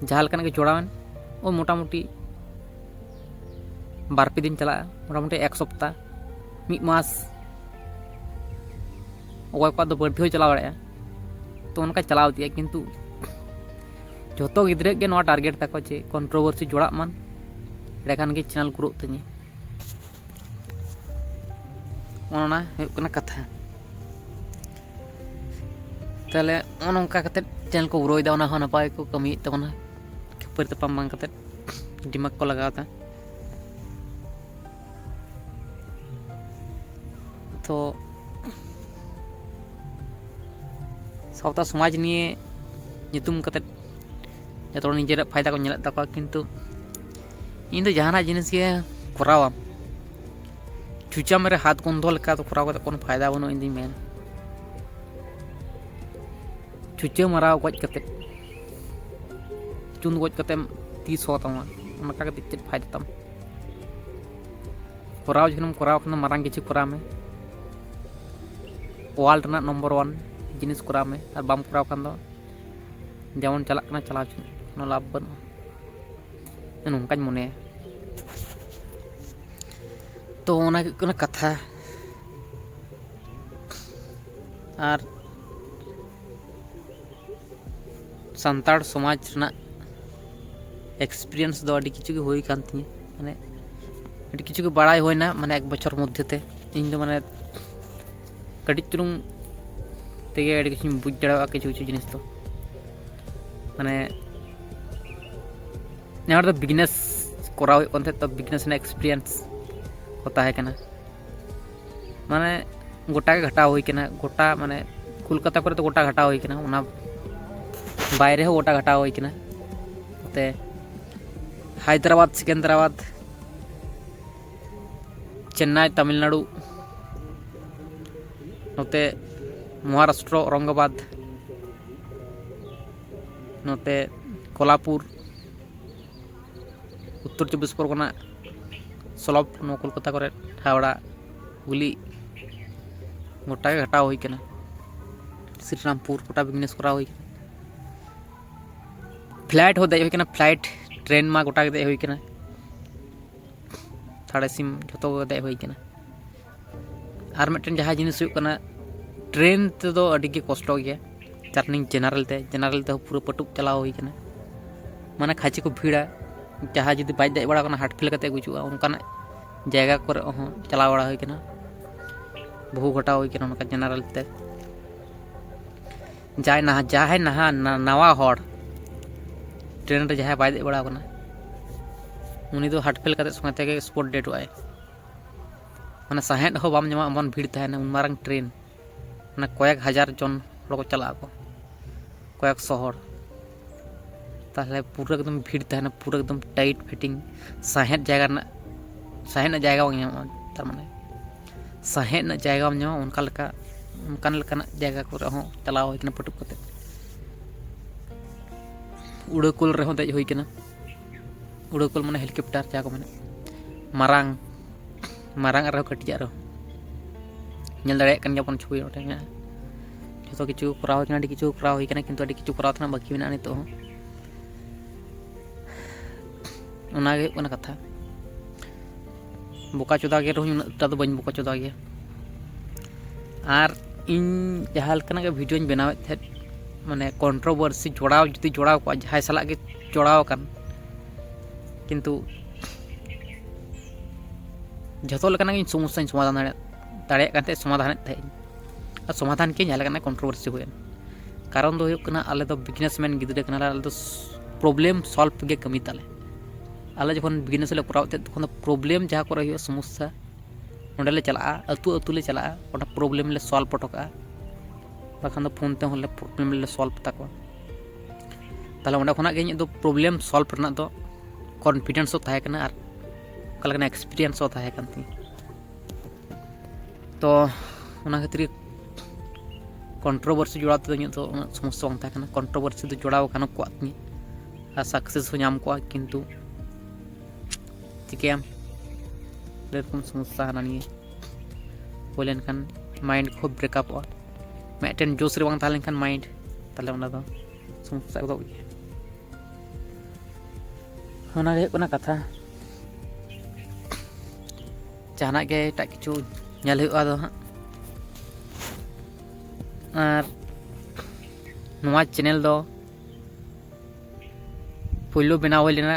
ᱡᱟᱦᱟᱸ ᱞᱮᱠᱟᱱᱟᱜ ᱜᱮ ᱡᱚᱲᱟᱣᱮᱱ, ᱳᱭ ᱢᱚᱴᱟᱢᱩᱴᱤ ᱵᱟᱨ ᱯᱮ ᱫᱤᱱ ᱪᱟᱞᱟᱜᱼᱟ, ᱢᱚᱴᱟᱢᱩᱴᱤ ᱮᱠ ᱥᱚᱯᱛᱟ, ᱢᱤᱫ ᱢᱟᱥ, ᱚᱠᱚᱭ ᱠᱚᱣᱟᱜ ᱫᱚ ᱵᱟᱹᱲᱛᱤ ᱦᱚᱸ ᱪᱟᱞᱟᱣ ᱫᱟᱲᱮᱭᱟᱜᱼᱟ᱾ ᱛᱚ ᱚᱱᱠᱟ ᱪᱟᱞᱟᱣ ᱤᱫᱤᱜᱼᱟ, ᱠᱤᱱᱛᱩ ᱡᱷᱚᱛᱚ ᱜᱤᱫᱽᱨᱟᱹ ᱜᱮ ᱱᱚᱣᱟ ᱴᱟᱨᱜᱮᱴ ᱛᱟᱠᱚ ᱡᱮ ᱠᱚᱱᱴᱨᱳᱵᱷᱟᱨᱥᱤ ᱡᱚᱲᱟᱜ ᱢᱟᱱ, ᱮᱸᱰᱮᱠᱷᱟᱱ ᱜᱮ ᱪᱮᱱᱮᱞ ᱜᱨᱳᱜ ᱛᱤᱧᱟᱹ᱾ ᱚᱱᱟ ᱦᱩᱭᱩᱜ ᱠᱟᱱᱟ ᱠᱟᱛᱷᱟ᱾ ᱛᱟᱦᱚᱞᱮ ᱱᱚᱜᱼᱚ ᱱᱚᱝᱠᱟ ᱠᱟᱛᱮᱫ ᱪᱮᱱᱮᱞ ᱠᱚ ᱜᱨᱳᱭᱮᱫᱟ, ᱚᱱᱟ ᱦᱚᱸ ᱱᱟᱯᱟᱭ ᱠᱚ ᱠᱟᱹᱢᱤᱭᱮᱫ ᱛᱟᱵᱚᱱᱟ, ᱠᱷᱟᱹᱯᱟᱹᱨᱤ ᱛᱟᱯᱟᱢ ᱵᱟᱝ ᱠᱟᱛᱮᱫ ᱫᱤᱢᱟᱜᱽ ᱠᱚ ᱞᱟᱜᱟᱣ ᱮᱫᱟ᱾ ᱛᱚ ᱥᱟᱶᱛᱟ ᱥᱚᱢᱟᱡᱽ ᱱᱤᱭᱮ ᱧᱩᱛᱩᱢ ᱠᱟᱛᱮᱫ ᱡᱚᱛᱚ ᱦᱚᱲ ᱱᱤᱡᱮᱨᱟᱜ ᱯᱷᱟᱭᱫᱟ ᱠᱚ ᱧᱮᱞᱮᱫ ᱛᱟᱠᱚᱣᱟ, ᱠᱤᱱᱛᱩ ᱤᱧ ᱫᱚ ᱡᱟᱦᱟᱱᱟᱜ ᱡᱤᱱᱤᱥ ᱜᱮ ᱠᱚᱨᱟᱣᱟ, ᱪᱩᱪᱟᱢ ᱨᱮ ᱦᱟᱛ ᱜᱚᱱᱫᱷᱚ ᱞᱮᱠᱟ ᱫᱚ ᱠᱚᱨᱟᱣ ᱠᱟᱛᱮ ᱠᱳᱱᱳ ᱯᱷᱟᱭᱫᱟ ᱵᱟᱹᱱᱩᱜᱼᱟ, ᱤᱧ ᱫᱩᱧ ᱢᱮᱱᱟ᱾ ᱪᱩᱪᱟᱹ ᱢᱟᱨᱟᱣ ᱜᱚᱡ ᱠᱟᱛᱮ, ᱪᱩᱸᱫ ᱜᱚᱡ ᱠᱟᱛᱮᱢ ᱛᱤ ᱥᱚ ᱛᱟᱢᱟ, ᱚᱱᱠᱟ ᱠᱟᱛᱮ ᱪᱮᱫ ᱯᱷᱟᱭᱫᱟ ᱛᱟᱢ? ᱠᱚᱨᱟᱣ ᱡᱚᱠᱷᱚᱱᱮᱢ ᱠᱚᱨᱟᱣ ᱠᱷᱟᱱ ᱫᱚ ᱢᱟᱨᱟᱝ ᱠᱤᱪᱷᱩ ᱠᱚᱨᱟᱣ ᱢᱮ, ᱳᱣᱟᱨᱞᱰ ᱨᱮᱱᱟᱜ ᱱᱚᱢᱵᱚᱨ ᱳᱣᱟᱱ ᱡᱤᱱᱤᱥ ᱠᱚᱨᱟᱣ ᱢᱮ, ᱟᱨ ᱵᱟᱢ ᱠᱚᱨᱟᱣ ᱠᱷᱟᱱ ᱫᱚ ᱡᱮᱢᱚᱱ ᱪᱟᱞᱟᱜ ᱠᱟᱱᱟ ᱪᱟᱞᱟᱣ ᱦᱚᱪᱚ, ᱠᱳᱱᱳ ᱞᱟᱵᱷ ᱵᱟᱹᱱᱩᱜᱼᱟ᱾ ᱱᱚᱝᱠᱟᱧ ᱢᱚᱱᱮᱭᱟ᱾ ᱛᱚ ᱚᱱᱟ ᱦᱩᱭᱩᱜ ᱠᱟᱱᱟ ᱠᱟᱛᱷᱟ᱾ ᱟᱨ ᱥᱟᱱᱛᱟᱲ ᱥᱚᱢᱟᱡᱽ ᱨᱮᱱᱟᱜ ᱮᱠᱥᱯᱤᱨᱤᱭᱮᱱᱥ ᱫᱚ ᱟᱹᱰᱤ ᱠᱤᱪᱷᱩ ᱜᱮ ᱦᱩᱭ ᱠᱟᱱ ᱛᱤᱧᱟᱹ, ᱢᱟᱱᱮ ᱟᱹᱰᱤ ᱠᱤᱪᱷᱩ ᱜᱮ ᱵᱟᱲᱟᱭ ᱦᱩᱭᱱᱟ, ᱢᱟᱱᱮ ᱮᱠ ᱵᱚᱪᱷᱚᱨ ᱢᱚᱫᱽᱫᱷᱮ ᱛᱮ ᱤᱧ ᱫᱚ ᱢᱟᱱᱮ ᱠᱟᱹᱴᱤᱡ ᱪᱩᱞᱩᱝ ᱛᱮᱜᱮ ᱟᱹᱰᱤ ᱠᱤᱪᱷᱩᱧ ᱵᱩᱡᱽ ᱫᱟᱲᱮᱭᱟᱜᱼᱟ ᱠᱤᱪᱷᱩ ᱠᱤᱪᱷᱩ ᱡᱤᱱᱤᱥ ᱫᱚ᱾ ᱢᱟᱱᱮ ᱱᱮ ᱦᱚᱲ ᱫᱚ ᱵᱤᱡᱽᱱᱮᱥ ᱠᱚᱨᱟᱣ ᱦᱩᱭᱩᱜ ᱠᱟᱱ ᱛᱟᱦᱮᱸᱫ, ᱛᱚ ᱵᱤᱡᱽᱱᱮᱥ ᱨᱮᱱᱟᱜ ᱮᱠᱥᱯᱤᱨᱤᱭᱮᱱᱥ ᱠᱚ ᱛᱟᱦᱮᱸ ᱠᱟᱱᱟ᱾ ᱢᱟᱱᱮ ᱜᱚᱴᱟ ᱜᱮ ᱜᱷᱟᱴᱟᱣ ᱦᱩᱭ ᱠᱟᱱᱟ, ᱜᱚᱴᱟ ᱢᱟᱱᱮ ᱠᱳᱞᱠᱟᱛᱟ ᱠᱚᱨᱮ ᱫᱚ ᱜᱚᱴᱟ ᱜᱷᱟᱴᱟᱣ ᱦᱩᱭ ᱠᱟᱱᱟ, ᱚᱱᱟ ᱵᱟᱭᱨᱮ ᱦᱚᱸ ᱜᱚᱴᱟ ᱜᱷᱟᱴᱟᱣ ᱦᱩᱭ ᱠᱟᱱᱟ᱾ ᱱᱚᱛᱮ ᱦᱟᱭᱫᱨᱟᱵᱟᱫᱽ, ᱥᱮᱠᱮᱱᱫᱨᱟᱵᱟᱫᱽ, ᱪᱮᱱᱱᱟᱭ, ᱛᱟᱢᱤᱞᱱᱟᱲᱩ, ᱱᱚᱛᱮ ᱢᱚᱦᱟᱨᱟᱥᱴᱨᱚ ᱚᱨᱚᱝᱜᱟᱵᱟᱫᱽ, ᱱᱚᱛᱮ ᱠᱚᱞᱟᱯᱩᱨ, ᱩᱛᱛᱚᱨ ᱪᱚᱵᱵᱤᱥ ᱯᱚᱨᱜᱚᱱᱟ ᱥᱚᱞᱚᱵ, ᱱᱚᱣᱟ ᱠᱳᱞᱠᱟᱛᱟ ᱠᱚᱨᱮ ᱦᱟᱣᱲᱟ, ᱦᱩᱜᱽᱞᱤ, ᱜᱚᱴᱟ ᱜᱮ ᱜᱷᱟᱴᱟᱣ ᱦᱩᱭ ᱠᱟᱱᱟ᱾ ᱥᱨᱤᱨᱟᱢᱯᱩᱨ ᱜᱚᱴᱟ ᱵᱤᱡᱽᱱᱮᱥ ᱠᱚᱨᱟᱣ ᱦᱩᱭ ᱠᱟᱱᱟ᱾ ᱯᱷᱞᱟᱭᱤᱴ ᱦᱚᱸ ᱫᱮᱡ ᱦᱩᱭ ᱠᱟᱱᱟ, ᱯᱷᱞᱟᱭᱤᱴ, ᱴᱨᱮᱱ ᱢᱟ ᱜᱚᱴᱟ ᱜᱮ ᱫᱮᱡ ᱦᱩᱭ ᱠᱟᱱᱟ, ᱛᱷᱟᱲᱮ ᱥᱤᱢ ᱡᱷᱚᱛᱚ ᱜᱮ ᱫᱮᱡ ᱦᱩᱭ ᱠᱟᱱᱟ᱾ ᱟᱨ ᱢᱤᱫᱴᱮᱱ ᱡᱟᱦᱟᱸ ᱡᱤᱱᱤᱥ ᱦᱩᱭᱩᱜ ᱠᱟᱱᱟ, ᱴᱨᱮᱱ ᱛᱮᱫᱚ ᱟᱹᱰᱤ ᱜᱮ ᱠᱚᱥᱴᱚ ᱜᱮᱭᱟ᱾ ᱪᱟᱨᱱᱤᱝ ᱡᱮᱱᱟᱨᱮᱞ ᱛᱮ, ᱡᱮᱱᱟᱨᱮᱞ ᱛᱮᱦᱚᱸ ᱯᱩᱨᱟᱹ ᱯᱟᱹᱴᱩᱵ ᱪᱟᱞᱟᱣ ᱦᱩᱭ ᱠᱟᱱᱟ, ᱢᱟᱱᱮ ᱠᱷᱟᱹᱪᱤ ᱠᱚ ᱵᱷᱤᱲᱟ᱾ ᱡᱟᱦᱟᱸᱭ ᱡᱩᱫᱤ ᱵᱟᱭ ᱫᱮᱡ ᱵᱟᱲᱟ ᱠᱟᱱᱟ, ᱦᱟᱨᱴ ᱯᱷᱮᱞ ᱠᱟᱛᱮ ᱜᱩᱡᱩᱜᱼᱟ, ᱚᱱᱠᱟᱱᱟᱜ ᱡᱟᱭᱜᱟ ᱠᱚᱨᱮ ᱦᱚᱸ ᱪᱟᱞᱟᱣ ᱵᱟᱲᱟ ᱦᱩᱭ ᱠᱟᱱᱟ, ᱵᱚᱦᱩ ᱜᱷᱚᱴᱟᱣ ᱦᱩᱭ ᱠᱟᱱᱟ ᱚᱱᱠᱟ ᱡᱮᱱᱟᱨᱮᱞ ᱛᱮ᱾ ᱡᱟᱦᱟᱸᱭ ᱱᱟᱦᱟ ᱡᱟᱦᱟᱸᱭ ᱱᱟᱦᱟ ᱱᱟ- ᱱᱟᱣᱟ ᱦᱚᱲ ᱴᱨᱮᱱ ᱨᱮ ᱡᱟᱦᱟᱸᱭ ᱵᱟᱭ ᱫᱮᱡ ᱵᱟᱲᱟ ᱟᱠᱟᱱᱟ, ᱩᱱᱤ ᱫᱚ ᱦᱟᱨᱴ ᱯᱷᱮᱞ ᱠᱟᱛᱮ ᱥᱚᱸᱜᱮ ᱛᱮᱜᱮ ᱥᱯᱚᱴ ᱰᱮᱰᱚᱜ ᱟᱭ᱾ ᱢᱟᱱᱮ ᱥᱟᱦᱮᱫ ᱦᱚᱸ ᱵᱟᱢ ᱧᱟᱢᱟ, ᱮᱢᱚᱱ ᱵᱷᱤᱲ ᱛᱟᱦᱮᱱᱟ ᱩᱱ ᱢᱟᱨᱟᱝ ᱴᱨᱮᱱ᱾ ᱢᱟᱱᱮ ᱠᱚᱭᱮᱠ ᱦᱟᱡᱟᱨ ᱡᱚᱱ ᱦᱚᱲ ᱠᱚ ᱪᱟᱞᱟᱜ ᱟᱠᱚ, ᱠᱚᱭᱮᱠ ᱥᱚ ᱦᱚᱲ᱾ ᱛᱟᱦᱚᱞᱮ ᱯᱩᱨᱟᱹ ᱮᱠᱫᱚᱢ ᱵᱷᱤᱲ ᱛᱟᱦᱮᱱᱟ, ᱯᱩᱨᱟᱹ ᱮᱠᱫᱚᱢ ᱴᱟᱭᱤᱴ ᱯᱷᱤᱴᱤᱝ᱾ ᱥᱟᱦᱮᱫ ᱡᱟᱭᱜᱟ ᱨᱮᱱᱟᱜ, ᱥᱟᱦᱮᱫ ᱨᱮᱱᱟᱜ ᱡᱟᱭᱜᱟ ᱵᱟᱝ ᱧᱟᱢᱚᱜᱼᱟ᱾ ᱛᱟᱨ ᱢᱟᱱᱮ ᱥᱟᱦᱮᱫ ᱨᱮᱱᱟᱜ ᱡᱟᱭᱜᱟ ᱵᱟᱢ ᱧᱟᱢᱟ, ᱚᱱᱠᱟ ᱞᱮᱠᱟ, ᱚᱱᱠᱟᱱ ᱞᱮᱠᱟᱱᱟᱜ ᱡᱟᱭᱜᱟ ᱠᱚᱨᱮ ᱦᱚᱸ ᱪᱟᱞᱟᱣ ᱦᱩᱭ ᱠᱟᱱᱟ ᱯᱟᱹᱴᱩᱵ ᱠᱟᱛᱮ᱾ ᱩᱲᱟᱹᱠᱩᱞ ᱨᱮᱦᱚᱸ ᱫᱮᱡ ᱦᱩᱭ ᱠᱟᱱᱟ᱾ ᱩᱲᱟᱹᱠᱩᱞ ᱢᱟᱱᱮ ᱦᱮᱞᱤᱠᱚᱯᱴᱟᱨ ᱡᱟᱦᱟᱸ ᱠᱚ ᱢᱮᱱᱟ, ᱢᱟᱨᱟᱝ, ᱢᱟᱨᱟᱝ ᱟᱜ ᱨᱮᱦᱚᱸ, ᱠᱟᱹᱴᱤᱡ ᱟᱜ ᱨᱮᱦᱚᱸ᱾ ᱧᱮᱞ ᱫᱟᱲᱮᱭᱟᱜ ᱠᱟᱱ ᱜᱮᱭᱟ ᱵᱚᱱ ᱪᱷᱚᱵᱤ ᱚᱸᱰᱮ ᱢᱮᱱᱟᱜᱼᱟ᱾ ᱡᱷᱚᱛᱚ ᱠᱤᱪᱷᱩ ᱠᱚᱨᱟᱣ ᱦᱩᱭ ᱠᱟᱱᱟ, ᱟᱹᱰᱤ ᱠᱤᱪᱷᱩ ᱠᱚᱨᱟᱣ ᱦᱩᱭ ᱠᱟᱱᱟ, ᱠᱤᱱᱛᱩ ᱟᱹᱰᱤ ᱠᱤᱪᱷᱩ ᱠᱚᱨᱟᱣ ᱛᱮᱱᱟᱜ ᱵᱟᱹᱠᱤ ᱢᱮᱱᱟᱜᱼᱟ ᱱᱤᱛᱚᱜ ᱦᱚᱸ᱾ ᱚᱱᱟᱜᱮ ᱦᱩᱭᱩᱜ ᱠᱟᱱᱟ ᱠᱟᱛᱷᱟ᱾ ᱵᱚᱠᱟ ᱪᱚᱫᱟ ᱜᱮ ᱨᱮᱦᱚᱸᱧ, ᱩᱱᱟᱹᱜ ᱴᱟ ᱫᱚ ᱵᱟᱹᱧ ᱵᱚᱠᱟ ᱪᱚᱫᱟ ᱜᱮᱭᱟ᱾ ᱟᱨ ᱤᱧ ᱡᱟᱦᱟᱸ ᱞᱮᱠᱟᱱᱟᱜ ᱜᱮ ᱵᱷᱤᱰᱤᱭᱳᱧ ᱵᱮᱱᱟᱣᱮᱫ ᱛᱟᱦᱮᱸᱫ, ᱢᱟᱱᱮ ᱠᱚᱱᱴᱨᱳᱵᱷᱟᱨᱥᱤ ᱡᱚᱲᱟᱣ, ᱡᱩᱫᱤ ᱡᱚᱲᱟᱣ ᱠᱚᱜᱼᱟ ᱡᱟᱦᱟᱸᱭ ᱥᱟᱞᱟᱜ ᱜᱮ ᱡᱚᱲᱟᱣ ᱟᱠᱟᱱ, ᱠᱤᱱᱛᱩ ᱡᱷᱚᱛᱚ ᱞᱮᱠᱟᱱᱟᱜ ᱜᱮ ᱤᱧ ᱥᱚᱢᱚᱥᱥᱟᱧ ᱥᱚᱢᱟᱫᱷᱟᱱ ᱫᱟᱲᱮᱭᱟᱜ, ᱫᱟᱲᱮᱭᱟᱜ ᱠᱟᱱ ᱛᱟᱦᱮᱸᱫ, ᱥᱚᱢᱟᱫᱷᱟᱱᱮᱫ ᱛᱟᱦᱮᱸᱫ ᱤᱧ᱾ ᱟᱨ ᱥᱚᱢᱟᱫᱷᱟᱱ ᱠᱮᱫᱟᱹᱧ ᱡᱟᱦᱟᱸ ᱞᱮᱠᱟᱱᱟᱜ ᱠᱚᱱᱴᱨᱳᱵᱷᱟᱨᱥᱤ ᱦᱩᱭᱮᱱ᱾ ᱠᱟᱨᱚᱱ ᱫᱚ ᱦᱩᱭᱩᱜ ᱠᱟᱱᱟ, ᱟᱞᱮ ᱫᱚ ᱵᱤᱡᱽᱱᱮᱥ ᱢᱮᱱ ᱜᱤᱫᱽᱨᱟᱹ ᱠᱟᱱᱟᱞᱮ, ᱟᱞᱮ ᱫᱚ ᱯᱨᱚᱵᱞᱮᱢ ᱥᱚᱞᱵᱷ ᱜᱮ ᱠᱟᱹᱢᱤ ᱛᱟᱞᱮ᱾ ᱟᱞᱮ ᱡᱚᱠᱷᱚᱱ ᱵᱤᱡᱽᱱᱮᱥ ᱞᱮ ᱠᱚᱨᱟᱣᱮᱫ ᱛᱟᱦᱮᱸᱫ, ᱛᱚᱠᱷᱚᱱ ᱫᱚ ᱯᱨᱚᱵᱞᱮᱢ ᱡᱟᱦᱟᱸ ᱠᱚᱨᱮ ᱦᱩᱭᱩᱜᱼᱟ, ᱥᱚᱢᱚᱥᱥᱟ, ᱚᱸᱰᱮ ᱞᱮ ᱪᱟᱞᱟᱜᱼᱟ, ᱟᱹᱛᱩ ᱟᱹᱛᱩ ᱞᱮ ᱪᱟᱞᱟᱜᱼᱟ, ᱚᱸᱰᱮ ᱯᱨᱚᱵᱞᱮᱢ ᱞᱮ ᱥᱚᱞᱵᱷ ᱦᱚᱴᱚ ᱠᱟᱜᱼᱟ᱾ ᱵᱟᱠᱷᱟᱱ ᱫᱚ ᱯᱷᱳᱱ ᱛᱮᱦᱚᱸ ᱞᱮ ᱯᱨᱚᱵᱞᱮᱢ ᱞᱮ ᱥᱚᱞᱵᱷ ᱛᱟᱠᱚᱣᱟ᱾ ᱛᱟᱦᱞᱮ ᱚᱸᱰᱮ ᱠᱷᱚᱱᱟᱜ ᱜᱮ ᱤᱧᱟᱹᱜ ᱫᱚ ᱯᱨᱚᱵᱞᱮᱢ ᱥᱚᱞᱵᱷ ᱨᱮᱱᱟᱜ ᱫᱚ ᱠᱚᱱᱯᱷᱤᱰᱮᱱᱥ ᱦᱚᱸ ᱛᱟᱦᱮᱸ ᱠᱟᱱᱟ ᱟᱨ ᱚᱱᱠᱟ ᱞᱮᱠᱟᱱᱟᱜ ᱮᱠᱥᱯᱤᱨᱤᱭᱮᱱᱥ ᱦᱚᱸ ᱛᱟᱦᱮᱸ ᱠᱟᱱ ᱛᱤᱧᱟᱹ᱾ ᱛᱚ ᱚᱱᱟ ᱠᱷᱟᱹᱛᱤᱨ ᱜᱮ ᱠᱚᱱᱴᱨᱳᱵᱷᱟᱨᱥᱤ ᱡᱚᱲᱟᱣ ᱛᱮᱫᱚ ᱤᱧᱟᱹᱜ ᱫᱚ ᱩᱱᱟᱹᱜ ᱥᱚᱢᱚᱥᱥᱟ ᱵᱟᱝ ᱛᱟᱦᱮᱸ ᱠᱟᱱᱟ᱾ ᱠᱚᱱᱴᱨᱳᱵᱷᱟᱨᱥᱤ ᱫᱚ ᱡᱚᱲᱟᱣ ᱜᱟᱱᱚᱜ ᱠᱚᱜ ᱛᱤᱧᱟᱹ ᱟᱨ ᱥᱟᱠᱥᱮᱥ ᱦᱚᱸ ᱧᱟᱢ ᱠᱚᱜᱼᱟ, ᱠᱤᱱᱛᱩ ᱪᱤᱠᱟᱹᱭᱟᱢ, ᱟᱹᱰᱤ ᱨᱚᱠᱚᱢ ᱥᱚᱢᱚᱥᱥᱟ ᱦᱟᱱᱟ ᱱᱤᱭᱟᱹ ᱦᱩᱭ ᱞᱮᱱᱠᱷᱟᱱ ᱢᱟᱭᱤᱱᱰ ᱠᱚ ᱵᱨᱮᱠᱟᱯᱚᱜᱼᱟ᱾ ᱢᱤᱫᱴᱮᱱ ᱡᱳᱥ ᱨᱮ ᱵᱟᱝ ᱛᱟᱦᱮᱸ ᱞᱮᱱᱠᱷᱟᱱ ᱢᱟᱭᱤᱱᱰ, ᱛᱟᱦᱚᱞᱮ ᱚᱱᱟ ᱫᱚ ᱥᱚᱢᱚᱥᱥᱟ ᱜᱚᱫᱚᱜ ᱜᱮᱭᱟ᱾ ᱚᱱᱟᱜᱮ ᱦᱩᱭᱩᱜ ᱠᱟᱱᱟ ᱠᱟᱛᱷᱟ᱾ ᱡᱟᱦᱟᱱᱟᱜ ᱜᱮ ᱮᱴᱟᱜ ᱠᱤᱪᱷᱩ ᱧᱮᱞ ᱦᱩᱭᱩᱜᱼᱟ ᱟᱫᱚ ᱦᱟᱸᱜ᱾ ᱟᱨ ᱱᱚᱣᱟ ᱪᱮᱱᱮᱞ ᱫᱚ ᱯᱳᱭᱞᱳ ᱵᱮᱱᱟᱣ ᱦᱩᱭ ᱞᱮᱱᱟ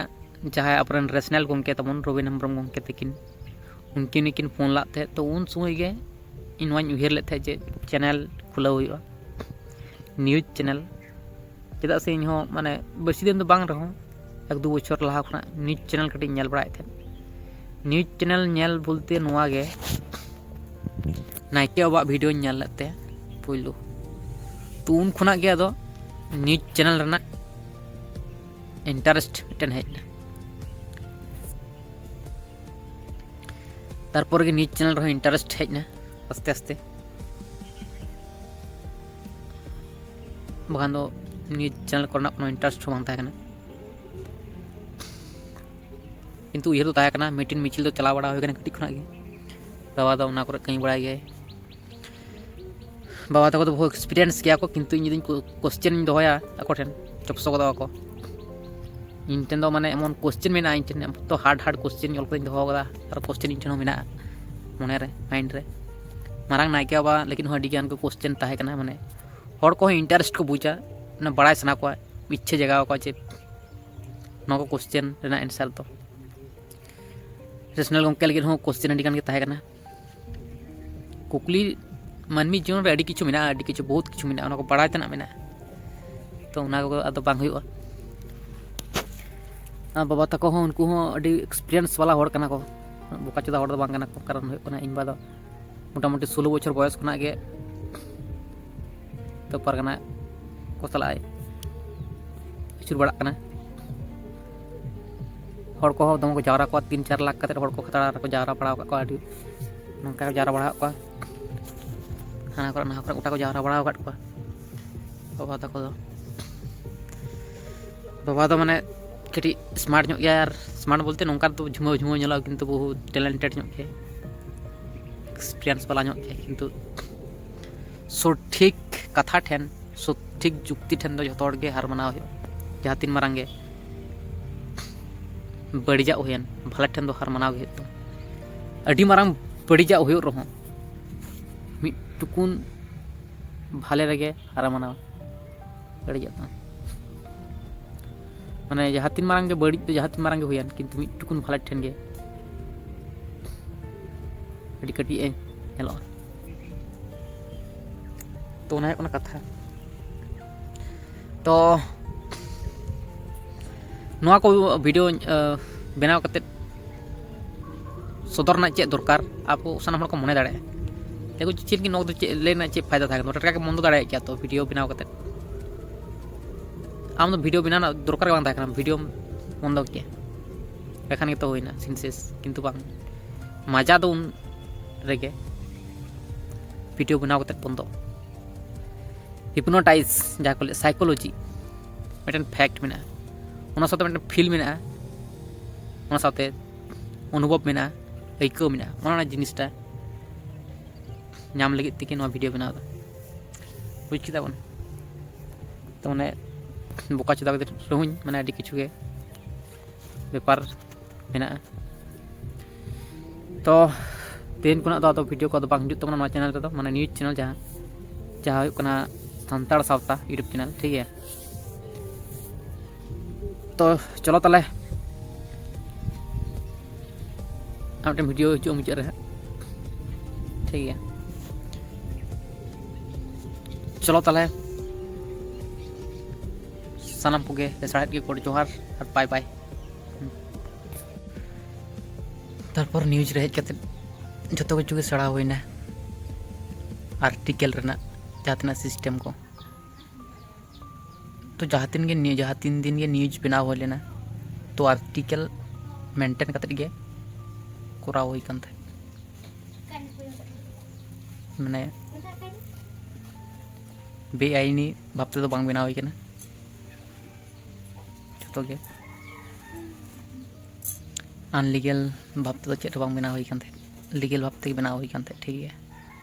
ᱡᱟᱦᱟᱸᱭ ᱟᱵᱚᱨᱮᱱ ᱨᱮᱥᱱᱟᱞ ᱜᱚᱢᱠᱮ ᱛᱟᱵᱚᱱ ᱨᱚᱵᱤᱱ ᱦᱮᱢᱵᱨᱚᱢ ᱜᱚᱢᱠᱮ ᱛᱟᱹᱠᱤᱱ, ᱩᱱᱠᱤᱱ ᱜᱮᱠᱤᱱ ᱯᱷᱳᱱ ᱞᱟᱜ ᱛᱟᱦᱮᱸᱫ᱾ ᱛᱚ ᱩᱱ ᱥᱚᱢᱚᱭ ᱜᱮ ᱤᱧ ᱱᱚᱣᱟᱧ ᱩᱭᱦᱟᱹᱨ ᱞᱮᱫ ᱛᱟᱦᱮᱸᱫ ᱡᱮ ᱪᱮᱱᱮᱞ ᱠᱷᱩᱞᱟᱹᱣ ᱦᱩᱭᱩᱜᱼᱟ, ᱱᱤᱭᱩᱡᱽ ᱪᱮᱱᱮᱞ᱾ ᱪᱮᱫᱟᱜ ᱥᱮ ᱤᱧᱦᱚᱸ ᱢᱟᱱᱮ ᱵᱮᱥᱤ ᱫᱤᱱ ᱫᱚ ᱵᱟᱝ ᱨᱮᱦᱚᱸ, ᱮᱠ ᱫᱩ ᱵᱚᱪᱷᱚᱨ ᱞᱟᱦᱟ ᱠᱷᱚᱱᱟᱜ ᱱᱤᱭᱩᱡᱽ ᱪᱮᱱᱮᱞ ᱠᱟᱹᱴᱤᱡ ᱤᱧ ᱧᱮᱞ ᱵᱟᱲᱟᱭᱮᱫ ᱛᱟᱦᱮᱸᱫ᱾ ᱱᱤᱭᱩᱡᱽ ᱪᱮᱱᱮᱞ ᱧᱮᱞ ᱵᱚᱞᱛᱮ ᱱᱚᱣᱟ ᱜᱮ, ᱱᱟᱭᱠᱮ ᱵᱟᱵᱟᱣᱟᱜ ᱵᱷᱤᱰᱤᱭᱳᱧ ᱧᱮᱞ ᱞᱮᱫ ᱛᱟᱭᱟ ᱯᱳᱭᱞᱳ᱾ ᱛᱚ ᱩᱱ ᱠᱷᱚᱱᱟᱜ ᱜᱮ ᱟᱫᱚ ᱱᱤᱭᱩᱡᱽ ᱪᱮᱱᱮᱞ ᱨᱮᱱᱟᱜ ᱤᱱᱴᱟᱨᱮᱥᱴ ᱢᱤᱫᱴᱮᱱ ᱦᱮᱡ ᱮᱱᱟ᱾ ᱛᱟᱨᱯᱚᱨ ᱜᱮ ᱱᱤᱭᱩᱡᱽ ᱪᱮᱱᱮᱞ ᱨᱮᱦᱚᱸ ᱤᱱᱴᱟᱨᱮᱥᱴ ᱦᱮᱡ ᱮᱱᱟ ᱟᱥᱛᱮ ᱟᱥᱛᱮ᱾ ᱵᱟᱠᱷᱟᱱ ᱫᱚ ᱱᱤᱭᱩᱡᱽ ᱪᱮᱱᱮᱞ ᱠᱚᱨᱮᱱᱟᱜ ᱠᱳᱱᱳ ᱤᱱᱴᱟᱨᱮᱥᱴ ᱦᱚᱸ ᱵᱟᱝ ᱛᱟᱦᱮᱸ ᱠᱟᱱᱟ᱾ ᱠᱤᱱᱛᱩ ᱩᱭᱦᱟᱹᱨ ᱫᱚ ᱛᱟᱦᱮᱸ ᱠᱟᱱᱟ, ᱢᱤᱴᱤᱝ ᱢᱤᱪᱷᱤᱞ ᱫᱚ ᱪᱟᱞᱟᱣ ᱵᱟᱲᱟ ᱦᱩᱭ ᱠᱟᱱᱟ ᱠᱟᱹᱴᱤᱡ ᱠᱷᱚᱱᱟᱜ ᱜᱮ᱾ ᱵᱟᱵᱟ ᱫᱚ ᱚᱱᱟ ᱠᱚᱨᱮ ᱠᱟᱹᱢᱤ ᱵᱟᱲᱟᱭ ᱜᱮᱭᱟᱭ᱾ ᱵᱟᱵᱟ ᱛᱟᱠᱚ ᱫᱚ ᱵᱚᱦᱩ ᱮᱠᱥᱯᱤᱨᱤᱭᱮᱱᱥ ᱜᱮᱭᱟ ᱠᱚ, ᱠᱤᱱᱛᱩ ᱤᱧ ᱡᱩᱫᱤᱧ ᱠᱚ-, ᱠᱚᱥᱪᱮᱱ ᱤᱧ ᱫᱚᱦᱚᱭᱟ ᱟᱠᱚ ᱴᱷᱮᱱ, ᱪᱚᱯᱥᱚ ᱜᱚᱫᱚᱜ ᱟᱠᱚ᱾ ᱤᱧ ᱴᱷᱮᱱ ᱫᱚ ᱢᱟᱱᱮ ᱮᱢᱚᱱ ᱠᱚᱥᱪᱮᱱ ᱢᱮᱱᱟᱜᱼᱟ, ᱤᱧ ᱴᱷᱮᱱ ᱮᱛᱚ ᱦᱟᱨᱰ ᱦᱟᱨᱰ ᱠᱚᱥᱪᱮᱱ ᱚᱞ ᱠᱟᱛᱮᱧ ᱫᱚᱦᱚ ᱠᱟᱫᱟ, ᱟᱨ ᱠᱚᱥᱪᱮᱱ ᱤᱧ ᱴᱷᱮᱱ ᱦᱚᱸ ᱢᱮᱱᱟᱜᱼᱟ ᱢᱚᱱᱮᱨᱮ, ᱢᱟᱭᱤᱱᱰ ᱨᱮ᱾ ᱢᱟᱨᱟᱝ ᱱᱟᱭᱠᱮ ᱵᱟᱵᱟ ᱞᱟᱹᱜᱤᱫ ᱦᱚᱸ ᱟᱹᱰᱤ ᱜᱟᱱ ᱠᱚ ᱠᱚᱥᱪᱮᱱ ᱛᱟᱦᱮᱸ ᱠᱟᱱᱟ, ᱢᱟᱱᱮ ᱦᱚᱲ ᱠᱚᱦᱚᱸ ᱤᱱᱴᱟᱨᱮᱥᱴ ᱠᱚ ᱵᱩᱡᱟ, ᱢᱟᱱᱮ ᱵᱟᱲᱟᱭ ᱥᱟᱱᱟ ᱠᱚᱣᱟ, ᱤᱪᱪᱷᱟᱹ ᱡᱟᱜᱟᱣ ᱠᱚᱣᱟ ᱡᱮ ᱱᱚᱣᱟ ᱠᱚ ᱠᱚᱥᱪᱮᱱ ᱨᱮᱱᱟᱜ ᱮᱱᱥᱟᱨ ᱫᱚ᱾ ᱨᱮᱥᱱᱟᱞ ᱜᱚᱢᱠᱮ ᱞᱟᱹᱜᱤᱫ ᱦᱚᱸ ᱠᱚᱥᱪᱮᱱ ᱟᱹᱰᱤ ᱜᱟᱱ ᱜᱮ ᱛᱟᱦᱮᱸ ᱠᱟᱱᱟ᱾ ᱠᱩᱠᱞᱤ, ᱢᱟᱹᱱᱢᱤ ᱡᱤᱭᱚᱱ ᱨᱮ ᱟᱹᱰᱤ ᱠᱤᱪᱷᱩ ᱢᱮᱱᱟᱜᱼᱟ, ᱟᱹᱰᱤ ᱠᱤᱪᱷᱩ, ᱵᱚᱦᱩᱛ ᱠᱤᱪᱷᱩ ᱢᱮᱱᱟᱜᱼᱟ, ᱚᱱᱟ ᱠᱚ ᱵᱟᱲᱟᱭ ᱛᱮᱱᱟᱜ ᱢᱮᱱᱟᱜᱼᱟ᱾ ᱛᱚ ᱚᱱᱟ ᱠᱚ ᱟᱫᱚ ᱵᱟᱝ ᱦᱩᱭᱩᱜᱼᱟ᱾ ᱟᱨ ᱵᱟᱵᱟ ᱛᱟᱠᱚ ᱦᱚᱸ, ᱩᱱᱠᱩ ᱦᱚᱸ ᱟᱹᱰᱤ ᱮᱠᱥᱯᱤᱨᱤᱭᱮᱱᱥ ᱵᱟᱞᱟ ᱦᱚᱲ ᱠᱟᱱᱟ ᱠᱚ, ᱵᱚᱠᱟ ᱪᱚᱫᱟ ᱦᱚᱲ ᱫᱚ ᱵᱟᱝ ᱠᱟᱱᱟ ᱠᱚ᱾ ᱠᱟᱨᱚᱱ ᱦᱩᱭᱩᱜ ᱠᱟᱱᱟ, ᱤᱧ ᱵᱟ ᱫᱚ ᱢᱚᱴᱟᱢᱩᱴᱤ ᱥᱳᱞᱳ ᱵᱚᱪᱷᱚᱨ ᱵᱚᱭᱚᱥ ᱠᱷᱚᱱᱟᱜ ᱜᱮ ᱛᱚ ᱯᱟᱨᱜᱟᱱᱟ ᱠᱚ ᱥᱟᱞᱟᱜ ᱮ ᱟᱹᱪᱩᱨ ᱵᱟᱲᱟᱜ ᱠᱟᱱᱟ᱾ ᱦᱚᱲ ᱠᱚᱦᱚᱸ ᱫᱚᱢᱮ ᱠᱚ ᱡᱟᱣᱨᱟ ᱠᱚᱣᱟ, ᱛᱤᱱ ᱪᱟᱨ ᱞᱟᱠᱷ ᱠᱟᱛᱮᱫ ᱦᱚᱲ ᱠᱚ ᱠᱷᱟᱛᱲᱟ ᱨᱮᱠᱚ ᱡᱟᱣᱨᱟ ᱵᱟᱲᱟ ᱟᱠᱟᱫ ᱠᱚᱣᱟ, ᱟᱹᱰᱤ ᱱᱚᱝᱠᱟ ᱠᱚ ᱡᱟᱣᱨᱟ ᱵᱟᱲᱟ ᱟᱠᱟᱫ ᱠᱚᱣᱟ᱾ ᱦᱟᱱᱟ ᱠᱚᱨᱮ ᱱᱟᱣᱟ ᱠᱚᱨᱮ ᱜᱚᱴᱟ ᱠᱚ ᱡᱟᱣᱨᱟ ᱵᱟᱲᱟ ᱟᱠᱟᱫ ᱠᱚᱣᱟ ᱵᱟᱵᱟ ᱛᱟᱠᱚ ᱫᱚ᱾ ᱵᱟᱵᱟ ᱫᱚ ᱢᱟᱱᱮ ᱠᱟᱹᱴᱤᱡ ᱥᱢᱟᱨᱴ ᱧᱚᱜ ᱜᱮᱭᱟ, ᱟᱨ ᱥᱢᱟᱨᱴ ᱵᱚᱞᱛᱮ ᱱᱚᱝᱠᱟ ᱫᱚ ᱡᱷᱩᱢᱟᱹ ᱡᱷᱩᱢᱟᱹ ᱧᱮᱞᱚᱜᱼᱟ, ᱠᱤᱱᱛᱩ ᱵᱚᱦᱩ ᱴᱮᱞᱮᱱᱴᱮᱰ ᱧᱚᱜ ᱜᱮᱭᱟ, ᱮᱠᱥᱯᱤᱨᱤᱭᱮᱱᱥ ᱵᱟᱞᱟ ᱧᱚᱜ ᱜᱮᱭᱟ, ᱠᱤᱱᱛᱩ ᱥᱚᱴᱷᱤᱠ ᱠᱟᱛᱷᱟ ᱴᱷᱮᱱ, ᱥᱚᱴᱷᱤᱠ ᱡᱩᱠᱛᱤ ᱴᱷᱮᱱ ᱫᱚ ᱡᱷᱚᱛᱚ ᱦᱚᱲ ᱜᱮ ᱦᱟᱨ ᱢᱟᱱᱟᱣ ᱦᱩᱭᱩᱜᱼᱟ᱾ ᱡᱟᱦᱟᱸ ᱛᱤᱱ ᱢᱟᱨᱟᱝ ᱜᱮ ᱵᱟᱹᱲᱤᱡᱟᱜ ᱦᱩᱭᱮᱱ, ᱵᱷᱟᱞᱮ ᱴᱷᱮᱱ ᱫᱚ ᱦᱟᱨ ᱢᱟᱱᱟᱣ ᱜᱮ ᱦᱩᱭᱩᱜ ᱛᱟᱢᱟ᱾ ᱟᱹᱰᱤ ᱢᱟᱨᱟᱝ ᱵᱟᱹᱲᱤᱡᱟᱜ ᱦᱩᱭᱩᱜ ᱨᱮᱦᱚᱸ, ᱢᱤᱫ ᱴᱩᱠᱩᱱ ᱵᱷᱟᱞᱮ ᱨᱮᱜᱮ ᱦᱟᱨ ᱢᱟᱱᱟᱣ ᱵᱟᱹᱲᱤᱡᱟᱜ ᱛᱟᱢᱟ᱾ ᱢᱟᱱᱮ ᱡᱟᱦᱟᱸ ᱛᱤᱱ ᱢᱟᱨᱟᱝ ᱜᱮ ᱵᱟᱹᱲᱤᱡ ᱫᱚ, ᱡᱟᱦᱟᱸ ᱛᱤᱱ ᱢᱟᱨᱟᱝ ᱜᱮ ᱦᱩᱭᱮᱱ, ᱠᱤᱱᱛᱩ ᱢᱤᱫ ᱴᱩᱠᱩᱱ ᱵᱷᱟᱞᱮ ᱴᱷᱮᱱ ᱜᱮ ᱟᱹᱰᱤ ᱠᱟᱹᱴᱤᱡ ᱮ ᱧᱮᱞᱚᱜᱼᱟ᱾ ᱛᱚ ᱚᱱᱟ ᱦᱩᱭᱩᱜ ᱠᱟᱱᱟ ᱠᱟᱛᱷᱟ᱾ ᱛᱚ ᱱᱚᱣᱟ ᱠᱚ ᱵᱷᱤᱰᱤᱭᱳ, ᱟᱸ, ᱵᱮᱱᱟᱣ ᱠᱟᱛᱮᱫ ᱥᱚᱫᱚᱨ ᱨᱮᱱᱟᱜ ᱪᱮᱫ ᱫᱚᱨᱠᱟᱨ, ᱟᱵᱚ ᱥᱟᱱᱟᱢ ᱦᱚᱲ ᱠᱚ ᱢᱚᱱᱮ ᱫᱟᱲᱮᱭᱟᱜᱼᱟ᱾ ᱞᱟᱹᱭ ᱟᱠᱚ, "ᱪᱮᱫ ᱞᱟᱹᱜᱤᱫ ᱱᱚᱣᱟ ᱫᱚ, ᱪᱮᱫ ᱞᱟᱹᱭ ᱨᱮᱱᱟᱜ ᱪᱮᱫ ᱯᱷᱟᱭᱫᱟ ᱛᱟᱦᱮᱸ ᱠᱟᱱᱟ? ᱴᱟᱴᱠᱟ ᱜᱮ ᱵᱚᱱᱫᱚ ᱫᱟᱲᱮᱭᱟᱜ ᱠᱮᱭᱟ ᱛᱚ ᱵᱷᱤᱰᱤᱭᱳ ᱵᱮᱱᱟᱣ ᱠᱟᱛᱮᱫ᱾ ᱟᱢ ᱫᱚ ᱵᱷᱤᱰᱤᱭᱳ ᱵᱮᱱᱟᱣ ᱨᱮᱱᱟᱜ ᱫᱚᱨᱠᱟᱨ ᱜᱮ ᱵᱟᱝ ᱛᱟᱦᱮᱸ ᱠᱟᱱᱟ, ᱵᱷᱤᱰᱤᱭᱳᱢ ᱵᱚᱱᱫᱚ ᱠᱮᱭᱟ, ᱮᱠᱷᱟᱱ ᱜᱮᱛᱚ ᱦᱩᱭᱱᱟ ᱥᱤᱱ ᱥᱮᱥ, ᱠᱤᱱᱛᱩ ᱵᱟᱝ, ᱢᱟᱡᱟ ᱫᱚ ᱩᱱ ᱨᱮᱜᱮ ᱵᱷᱤᱰᱤᱭᱳ ᱵᱮᱱᱟᱣ ᱠᱟᱛᱮᱫ ᱵᱚᱱᱫᱚ᱾ ᱦᱤᱯᱱᱳᱴᱟᱭᱤᱡᱽ ᱡᱟᱦᱟᱸ ᱠᱚ ᱞᱟᱹᱭᱟ, ᱥᱟᱭᱠᱳᱞᱚᱡᱤ, ᱢᱤᱫᱴᱮᱱ ᱯᱷᱮᱠᱴ ᱢᱮᱱᱟᱜᱼᱟ, ᱚᱱᱟ ᱥᱟᱶᱛᱮ ᱢᱤᱫᱴᱮᱱ ᱯᱷᱤᱞ ᱢᱮᱱᱟᱜᱼᱟ, ᱚᱱᱟ ᱥᱟᱶᱛᱮ ᱚᱱᱩᱵᱷᱚᱵ ᱢᱮᱱᱟᱜᱼᱟ, ᱟᱹᱭᱠᱟᱹᱣ ᱢᱮᱱᱟᱜᱼᱟ᱾ ᱚᱱᱟ, ᱚᱱᱟ ᱡᱤᱱᱤᱥᱴᱟ ᱧᱟᱢ ᱞᱟᱹᱜᱤᱫ ᱛᱮᱜᱮ ᱱᱚᱣᱟ ᱵᱷᱤᱰᱤᱭᱳ ᱵᱮᱱᱟᱣ ᱫᱚ, ᱵᱩᱡᱽ ᱠᱮᱫᱟ ᱵᱚᱱ? ᱛᱚ ᱢᱟᱱᱮ ᱵᱚᱠᱟ ᱪᱚᱫᱟ ᱠᱟᱛᱮ ᱨᱮᱦᱚᱸᱧ, ᱢᱟᱱᱮ ᱟᱹᱰᱤ ᱠᱤᱪᱷᱩ ᱜᱮ ᱵᱮᱯᱟᱨ ᱢᱮᱱᱟᱜᱼᱟ᱾ ᱛᱚ ᱛᱮᱦᱮᱧ ᱠᱷᱚᱱᱟᱜ ᱫᱚ ᱟᱫᱚ ᱵᱷᱤᱰᱤᱭᱳ ᱠᱚᱫᱚ ᱵᱟᱝ ᱦᱤᱡᱩᱜ ᱛᱟᱵᱚᱱᱟ ᱱᱚᱣᱟ ᱪᱮᱱᱮᱞ ᱨᱮᱫᱚ, ᱢᱟᱱᱮ ᱱᱤᱭᱩᱡᱽ ᱪᱮᱱᱮᱞ ᱡᱟᱦᱟᱸ, ᱡᱟᱦᱟᱸ ᱦᱩᱭᱩᱜ ᱠᱟᱱᱟ ᱥᱟᱱᱛᱟᱲ ᱥᱟᱶᱛᱟ YouTube ᱪᱮᱱᱮᱞ, ᱴᱷᱤᱠ ᱜᱮᱭᱟ᱾ ᱛᱚ ᱪᱚᱞᱚ ᱛᱟᱦᱞᱮ, ᱟᱨ ᱢᱤᱫᱴᱮᱱ ᱵᱷᱤᱰᱤᱭᱳ ᱦᱤᱡᱩᱜᱼᱟ ᱢᱩᱪᱟᱹᱫ ᱨᱮ ᱦᱟᱸᱜ, ᱴᱷᱤᱠ ᱜᱮᱭᱟ᱾ ᱪᱚᱞᱚ ᱛᱟᱦᱞᱮ, ᱥᱟᱱᱟᱢ ᱠᱚᱜᱮ ᱞᱮᱥᱟᱲᱦᱮᱫ ᱜᱮ ᱜᱚᱰ ᱡᱚᱦᱟᱨ ᱟᱨ ᱵᱟᱭ ᱵᱟᱭ᱾ ᱛᱟᱨᱯᱚᱨ ᱱᱤᱭᱩᱡᱽ ᱨᱮ ᱦᱮᱡ ᱠᱟᱛᱮ ᱡᱚᱛᱚ ᱠᱤᱪᱷᱩ ᱜᱮ ᱥᱮᱬᱟ ᱦᱩᱭᱱᱟ, ᱟᱨᱴᱤᱠᱮᱞ ᱨᱮᱱᱟᱜ ᱡᱟᱦᱟᱸ ᱛᱤᱱᱟᱹᱜ ᱥᱤᱥᱴᱮᱢ ᱠᱚ᱾ ᱛᱚ ᱡᱟᱦᱟᱸ ᱛᱤᱱ ᱜᱮ ᱱᱤᱭᱩ-, ᱡᱟᱦᱟᱸ ᱛᱤᱱ ᱫᱤᱱ ᱜᱮ ᱱᱤᱭᱩᱡᱽ ᱵᱮᱱᱟᱣ ᱦᱩᱭ ᱞᱮᱱᱟ, ᱛᱚ ᱟᱨᱴᱤᱠᱮᱞ ᱢᱮᱱᱴᱮᱱ ᱠᱟᱛᱮᱫ ᱜᱮ ᱠᱚᱨᱟᱣ ᱦᱩᱭ ᱠᱟᱱ ᱛᱟᱦᱮᱸᱫ᱾ ᱢᱟᱱᱮ ᱵᱮᱟᱭᱤᱱᱤ ᱵᱷᱟᱵ ᱛᱮᱫᱚ ᱵᱟᱝ ᱵᱮᱱᱟᱣ ᱦᱩᱭ ᱠᱟᱱᱟ᱾ ᱡᱚᱛᱚ ᱜᱮ ᱟᱱᱞᱤᱜᱮᱞ ᱵᱷᱟᱵ ᱛᱮᱫᱚ ᱪᱮᱫ ᱦᱚᱸ ᱵᱟᱝ ᱵᱮᱱᱟᱣ ᱦᱩᱭ ᱠᱟᱱ ᱛᱟᱦᱮᱸᱫ, ᱞᱤᱜᱮᱞ ᱵᱷᱟᱵ ᱛᱮᱜᱮ ᱵᱮᱱᱟᱣ ᱦᱩᱭ ᱠᱟᱱ ᱛᱟᱦᱮᱸᱫ, ᱴᱷᱤᱠ ᱜᱮᱭᱟ᱾